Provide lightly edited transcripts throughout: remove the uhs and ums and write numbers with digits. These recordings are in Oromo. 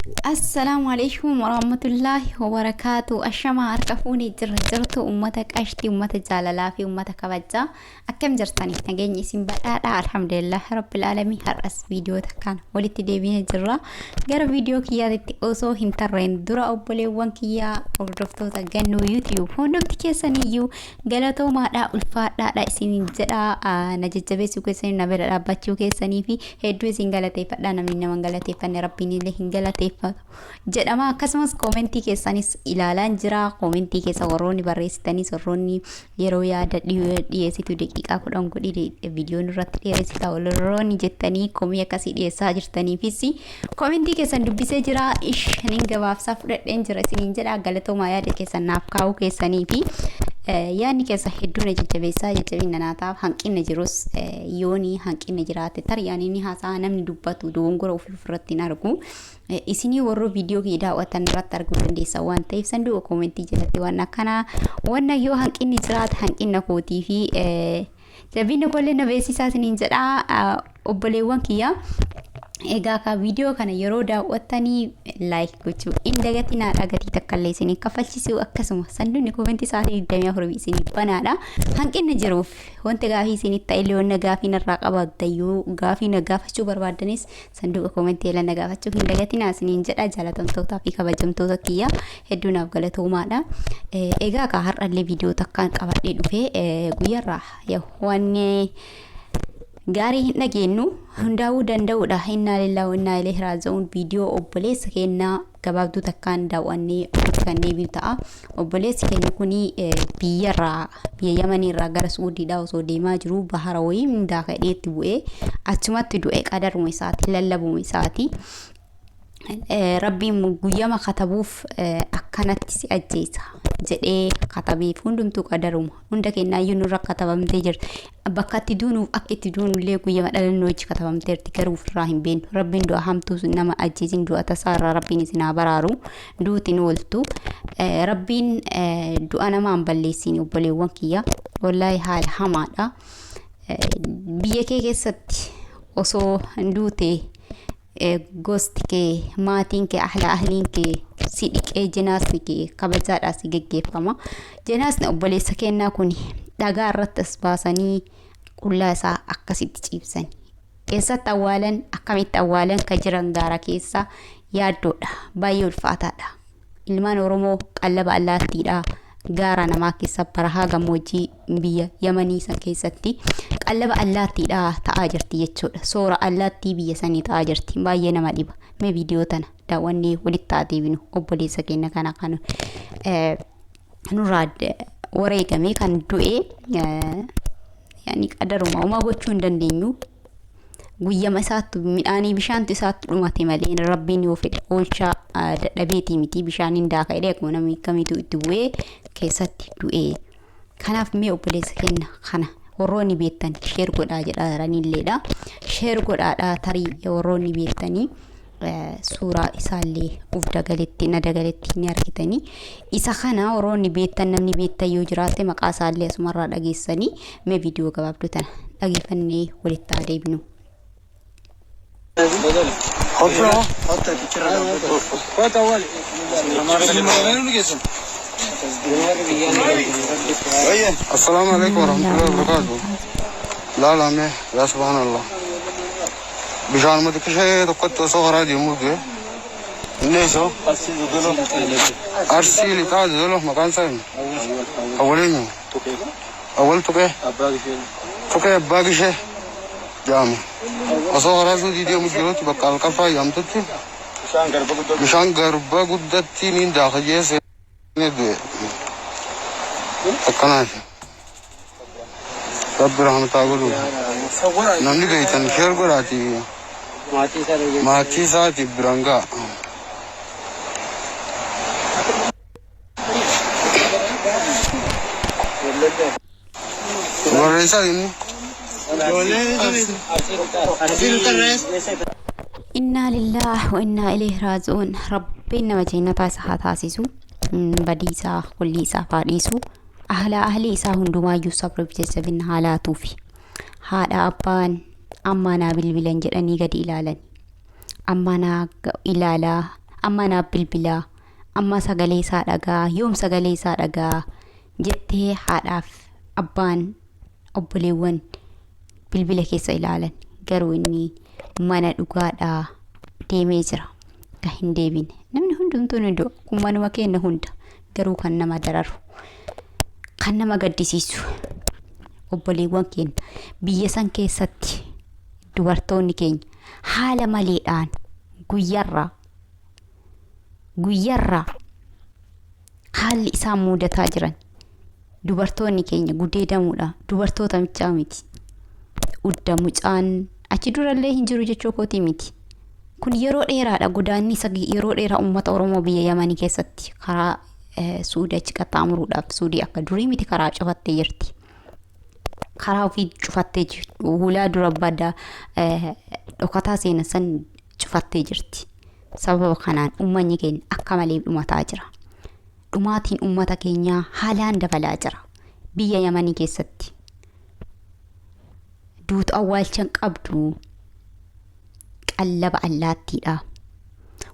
Assalaamu alaikum warahmatullaahi wabarakaatu. Ashamaa harka fuunee jirra jirtu uummata qashtii, uummata jaalalaa fi uummata kabajaa. Akkam jirtani? Nageenyi isin badhaadha. Alhamdulillah rabbil aalamiin. Har'as viidiyoo takkaan walitti deebinee jirra. Gara viidiyoo kiyyaatitti osoo hin tarreen dura obboleewwan kiyyaa hordoftoota gannoo YouTube hundumti keessaniyyuu galatoomaadha, ulfaadhaadha isiniin jedha. Na jajjabeessuu keessanii, na bira dhaabbachuu keessanii fi hedduu isin galateeffadha. Namni nama hin galateeffanne rabbiin illee hin galateeffatu jedhama. Akkasumas koomentii keessanis ilaalaan jira. Koomentii keessa warroonni barreessitanis, warroonni yeroo yaada dhiyeessitu daqiiqaa 10 godhi, viidiyoon irratti dheeressita warroonni jettanii komii akkasii dhiyeessaa jirtaniifis koomentii keessan dubbisee jira. Ishaniin gabaabsaa fudhadheen jira isiniin jedha. Galatoomaa, yaada keessan naaf kaa'uu keessanii fi yaadni keessa hedduu na jajjabeessaa, jajjabina naa ta'a. Hanqinni jirus, yoonii hanqinni jiraate, tarii ani ni haasa'a, namni dubbatu dogongora ofii ofirratti hin argu. Isinii warra viidiyoo kiyya daawwattan irratti arguu dandeessan waan ta'eef, sanduuqa koomentii jalatti waan akkanaa wanna yoo hanqinni jiraate hanqina kootii fi jabina koollee na beeksisaa isiniin jedha, obboleewwan kiyya. Egaa ka viidiyoo kana yeroo daawwattanii like gochuu hin dagatinaadha. Gatii takka illee isin kaffalchiisu. Akkasuma sanduuqni koomentii sa'aatii 24 isin banaadha. Hanqinni jiruuf wanti gaafii isinitti ta'e illee, wanna gaafii narraa qabaattan, yoo gaafii na gaafachuu barbaaddanis, sanduuqa koomentii jala na gaafachuu hin dagatinaa isiniin jedha. Jaalatamtootaa fi kabajamtoota kiyya, hedduu naaf galatoomaadha. Egaa ka har'allee viidiyoo takkaan qabadhee dhufee guyyaarraa wanni gaarii hin dhageenyu hundaa'uu danda'uudha. Innaa lillaahi wa innaa ilayhi raaji'uun. Viidiyoo obboleessa keenyaa gabaabduu takkaan daawwannee kan deebi'u ta'a. Obboleessi keenya kuni biyyarraa, biyya Yamaniirraa gara Suudiidhaa osoo deemaa jiru bahara wayii hundaa ka'eetti bu'ee achumatti du'e. Qadaruma isaati, lallabuma isaati. Rabbiin guyyama katabuuf akkanatti si ajjeesa jedhee katabeef. Hundumtuu qadaruma, hunda kennaayyuu nurra katabamtee jirti. Bakka itti duunuuf akka itti duunullee guyyama dhalannoo hojii katabamteerti, garuu ofirraa hin beeknu. Rabbiin du'a hamtuu nama ajjeesin, du'a tasaa irraa rabbiin isin haa baraaru. Duuti nu ooltu, rabbiin du'a namaan balleessin. Obboleewwan kiyya, wallaahi haala hamaadha. Biyya kee keessatti osoo duute gosti kee, maatiin kee, ahla ahliin kee si dhiqee jinaasni kee kabajaadhaa si geggeeffama. Jinaasni obboleessa kennaa kun dhagaa irratti as baasanii qullaa isaa akkasitti ciibsan. Eessatti awwaalan, akkamitti awwaalan ka jiran gaara keessa yaaddoodha. Baay'ee ulfaataadha. Ilmaan Oromoo qallaba allaattiidha. Gaara namaa keessa, barahaa gammoojjii biyya Yamanii san keessatti qallaba allaattiidha ta'aa jirti jechuudha. Soora allaattii biyya sanii ta'aa jirti. Baay'ee nama dhiba. Mee viidiyoo tana daawwannee walitti haa deebinu. Obboleessa keenya kana kan nurraa wareegame, kan du'e, yaani qadaruma, homaa gochuu hin dandeenyu. Guyyama isaatti midhaanii bishaantu isaatti dhumate malee rabbiin yoo fedhe oolchaa dadhabeetii miti. Bishaan hin daaka jedhee akkuma namni kamiitu itti bu'ee keessatti du'e. Kanaaf mee obboleessa keenya kana warroonni beektan share godhaa jedharanilleedha. Share godhaadha, tarii warroonni beektanii suuraa isaallee uf dagaletti na dagaletti ni argitanii. Isa kana warroonni beektan, namni beektan yoo jiraate, maqaa isaallee asumarraa dhageessanii. Mee viidiyoo gabaabduu tana dhageeffannee walitti haa deebinu. السلام عليكم ورحمة الله وبركاته. لا لا mee yaa subhaanallah, bishaan xiqqishee tokkotti osoo karaa deemuu du'e. Inni isoo Arsii Lixaa Dodolo. Maqaan isaa eenyu? Awwal. Eenyu? Awwal Tuqee. Tuqee Abbaa Gishee jedhama. Osoo karaa Suudii deemu jirutti bakka Alqaffaa jedhamtutti bishaan garba guddatti niin daaka jee seenee du'e. Akkanaati. Rabbi rahmataa godhu. Namni beektan share godhaati maatii isaatiif biraan ga'a. Barreessaa inni. Innaa lillaah wa innaa ilayhi raaji'uun. Rabbiin nama jeennataa isa haa taasisu. Badii isaa kullii isaaf haa dhiisu. Ahla ahlii isaa hundumaayyuu sabriif jajjabina haa laatuufi. Haadha abbaan ammaa naa bilbilan jedhanii gadi ilaalan. Ammaa naa ilaalaa. Amma naaf bilbilaa, amma sagalee isaa dhagaa, yoom sagalee isaa dhagaa jettee haadhaaf abbaan obboleewwan bilbila keessa ilaalan. Garuu inni mana dhugaadhaa deemee jira. Kan hin deebine. Namni hundumtuu ni du'a. Kun manuma keenya hunda. Garuu kan nama dararu, kan nama gaddisiisu obboleewwan keenya biyya san keessatti dubartoonni keenya haala maleedhaan guyyaarraa guyyaarraa haalli isaan mudataa jiran dubartoonni keenya gudeedamuudha. Dubartoota michaa miti. Udda mucaan achi durallee hin jiru jechuu kootii miti. Kun yeroo dheeraadha. Godaannisa yeroo dheeraa uummata Oromoo biyya Yamanii keessatti karaa Suudii achi qaxxaamuruudhaaf Suudii akka durii miti karaa cufattee jirti. Karaa ofii cufattee jirti. Hulaa dura badaa dhokataa seenan san cufattee jirti. Sababa kanaan uummanni keenya akka malee dhumataa jira. Dhumaatiin uummata keenyaa haalaan dabalaa jira. Biyya Yamanii keessatti. Duutu awwaalchan qabdu qallaba allaattiidha.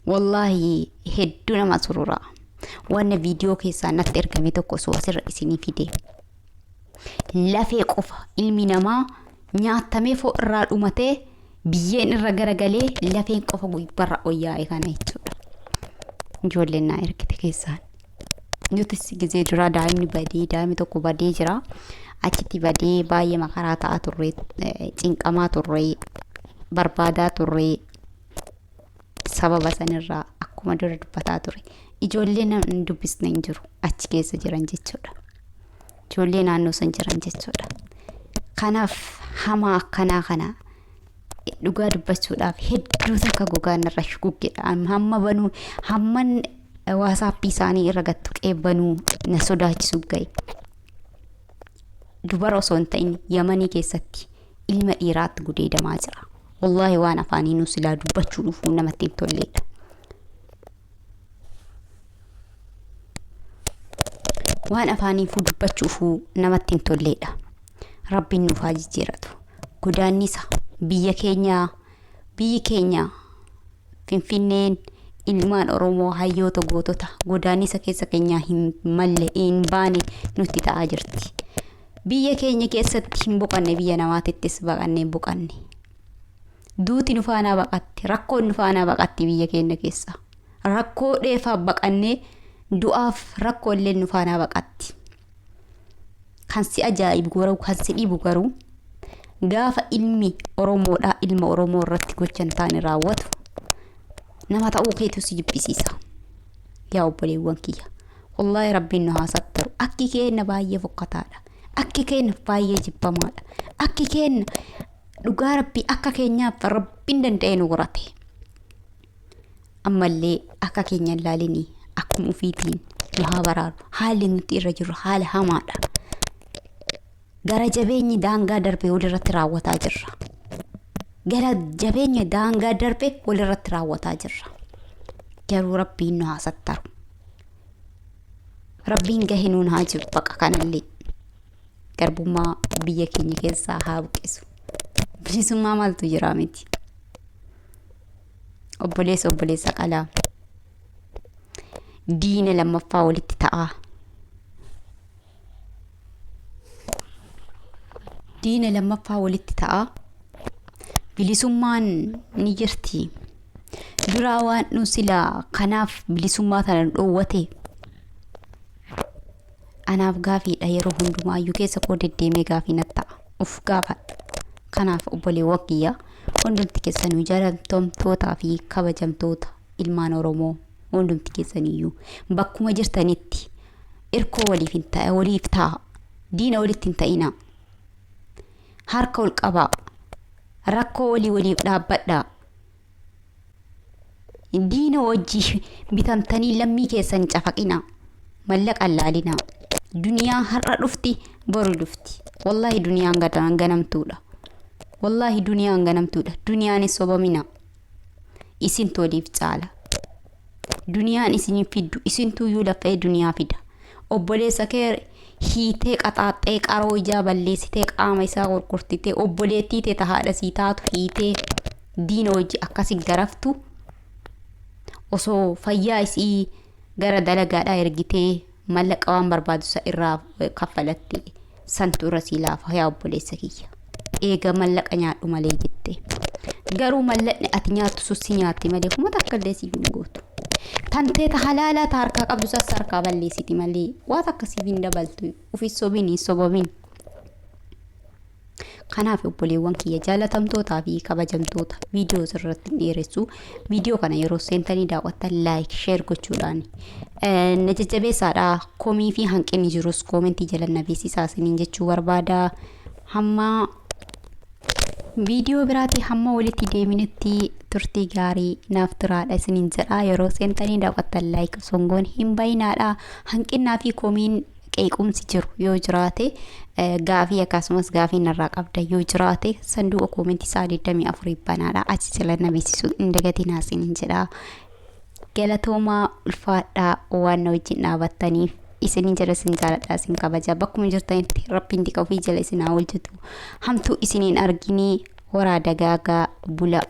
Wallaahi hedduu nama surura. Wanna viidiyoo keessaa natti ergame tokko osoo asirra isinii fide. Lafee qofa ilmi namaa nyaatamee foon irraa dhumatee biyyeen irra garagalee lafeen qofa gubbarra ol yaa'e kana jechuudha. Ijoolleen naa ergite keessaan. Nutis gizee duraa daa'imni badee daa'imni tokko badee jira. Achitti badee baay'ee makaraa ta'aa turre, cinqamaa turre, barbaadaa turre. Sababa sanirraa akkuma dura dubbataa ture. Ijoollee hin dubbisne hin jiru achi keessa jiran jechuudha. Ijoollee naannoo san jiran jechuudha. Kanaaf hamaa akkanaa kana dhugaa dubbachuudhaaf hedduu takka gogaan irra shuguggeedha. Hamma banuu hamman waasaappii isaanii irra gattuqee banuu na sodaachisu ga'e. Dubara osoo hin ta'in Yamanii keessatti ilma dhiiraatti gudeedamaa jira. Wallaahi waan afaanii nu silaa dubbachuu dhufuu namatti hin tolleedha. Waan afaaniifuu dubbachuufuu namatti hin tolleedha. Rabbiin nuuf haa jijjiiratu. Godaannisa biyya keenyaa biyyi keenya Finfinneen ilmaan Oromoo hayyoota gootota godaannisa keessa keenyaa hin malle hin baane nutti ta'aa jirti. Biyya keenya keessatti hin boqanne biyya namaatittis baqannee hin boqanne. Duuti nu faanaa baqatti rakkoon nu faanaa baqatti biyya keenya keessa. Rakkoo dheefaaf baqannee du'aaf rakkoo illee nu faanaa baqatti. Kan si ajaa'ibu garuu kan si dhibu garuu gaafa ilmi Oromoodhaa ilma Oromoo irratti gocha hin taane raawwatu nama ta'uu keetu si jibbisiisa. Yaa obboleewwan kiyya. Wallaahi rabbiin nu haa sattaru. Akki keenya baay'ee fokkataadha. Akki keenya baay'ee jibbamaadha. Akki keenya dhugaa rabbii akka keenyaaf rabbiin danda'ee nu horate. Ammallee akka keenya hin laalinii akkuma ofiitiin nu haa baraaru. Haalli nuti irra jirru haala hamaadha. Gara jabeenyi daangaa darbe walirratti raawwataa jirra. Gara jabeenya daangaa darbe walirratti raawwataa jirra. Garuu rabbiin nu haa sattaru. Rabbiin gahe nuun haa jiru baqa kanallee. Garbummaa biyya keenya keessaa haa buqqisu. Bilisummaa maaltu jira miti. Obboleessa obboleessa qalaa. Diina lammaffaa walitti ta'aa. Diina lammaffaa walitti ta'aa. Bilisummaan ni jirti. Duraa waan nu silaa kanaaf bilisummaa tana nu dhoowwate. Anaaf gaafiidha yeroo hundumaayyuu keessa koo deddeemee gaafii natti ta'a. Of gaafadha. Kanaaf obboleewwan kiyya hundumti keessanuu jaalatamtootaa fi kabajamtoota ilmaan Oromoo hundumti keessaniyyuu bakkuma jirtanitti irkoo waliif hin ta'a waliif ta'a. Diina walitti hin ta'inaa. Harka ol qabaa. Rakkoo walii waliif dhaabbadhaa. Diina wajjii bitamtanii lammii keessan cafaqinaa. Mallaqa hin laalinaa. Duniyaan har'a dhufti boru dhufti. Wallaahi duniyaan ganamtuudha. Wallaahi duniyaan ganamtuudha. Duniyaan hin sobaminaa. Isintu waliif caala. Duniyaan isin hin fiddu. Isintuyyuu lafee duniyaa fida. Obboleessa kee hiitee qaxaaxxee qaroo ijaa balleessitee qaama isaa gurgurtitee obboleettii tee ta haadha sii taatu hiitee diina wajji akkasi garaftu. Osoo fayyaa isii gara dalagaadhaa ergitee mallaqa waan barbaadu isa irraa kaffalatte santu irra sii laafa yaa obboleessa kiyya. Eega mallaqa nyaadhu malee jette. Garuu mallaqni ati nyaattu sun si nyaatti malee kuma takka illee siif hin gootu. Tantee ta halaalaa ta harkaa qabdu sas harkaa balleessiti malee waa takka siif hin dabaltu. Uf hin sobin hin sobamin. Kanaaf obboleewwan kiyya jaalatamtootaa fi kabajamtoota viidiyoo irratti hin dheeressu. Viidiyoo kana yeroo seentanii daawwattan like share gochuudhaan na jajjabeessaadha. Komii fi hanqinni jirus koomentii jala na beeksisaa isiniin jechuu barbaada. Hamma viidiyoo biraatii hamma walitti deeminutti turtii gaarii naaf turaadha isiniin jedha. Yeroo seentanii daawwattan like osoo hin goone hin bayinaadha. Hanqinnaa fi komiin qeequmsi jiru yoo jiraate gaafii akkasumas gaafii narraa qabda yoo jiraate sanduuqa koomentii sa'a 24 banaadha. Achi jala na beeksisuu hin dagatinaa isiniin jedha. Galatoomaa ulfaadhaa waan na wajjin dhaabattaniif isiniin jala isin jaaladha isin kabaja bakkuma jirtanitti rabbiin tika ofii jala isin haa oolchutu hamtuu isiniin arginii horaa dagaagaa bula.